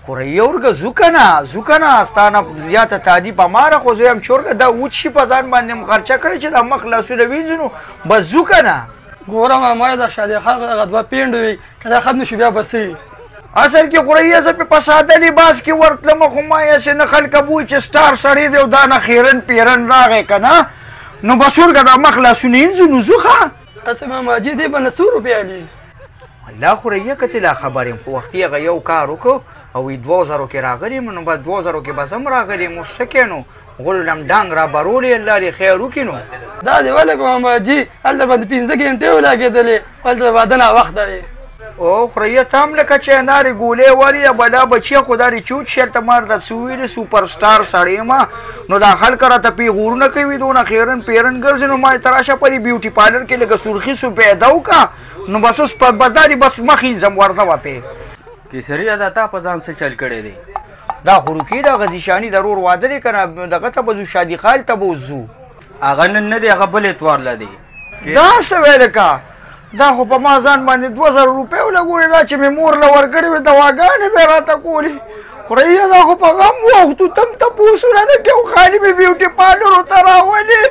خو ورګه ځو که نه، ځو که نه، ستا نه زیاته تادي په ما ده، خو زه یم چې ورګه دا وچ شي په ځان باندې م خرچه کړې چې دا مخ لاسونه وینځو نو بس ځو که نه. ګوره ماما دا شادي خان خو دغه دوه پېنډو وي، که دا ختم شي بیا به څه وي؟ اصل کې خو رئیس زه پې په ساده لباس کې ورتلم، خو ما یې هسې نه خلک بوی چې سټار سړی دی او دا نه خیرن پیرن راغی که نه، نو بس ورګه دا مخ لاسونه وینځو نو ځو. ښه هسې ماما جي دې به نه څو روپۍ علي؟ الله خو رئیه که ته لا خبر یم، خو وختي هغه یو کار وکړو او وی 2000 کې راغلی یم، نو بس 2000 کې به زه هم راغلی یم. اوس څه کوې نو، غول لم ډانګ را برولې، الله دې خیر وکړي. نو دا دې ولې کوم ماما جي، هلته باندې 5 ګنټې ولګېدلې، هلته واده ناوخته دی. او خریه ته هم لکه چې انارې ګولې والي بلا بچیه، خو دا دې چوت شي. هلته ما درته څه وویلې، سوپر سټار سړی یم، نو دا خلک راته پیغورونه کوي، دونه خیرن پیرن ګرځي. نو ما یې ته راشه په دې بیوټي پارلر کې لږه سرخي سفیده وکړه، نو بس اوس بس دا دې بس مخ وینځم ورځه وه پې. کیسریه دا تا په ځان څه چل کړی دی؟ دا خو روکې د هغه ذیشاني د ورور واده دی که نه، دغه ته به ځو، شادي خال ته به اوس ځو. هغه نن نه دی، هغه بل اتوار له دی. دا څه ویل که دا خو په ما ځان باندې 2000 روپۍ ولګولې، دا چې مې مور له ورکړې وې دواګانې به یې راته کولې. خوريه دا خو په غم واوښتو، ته هم تپوسونه نه کوې، خالي مې بیوټي پارلرو ته راولې.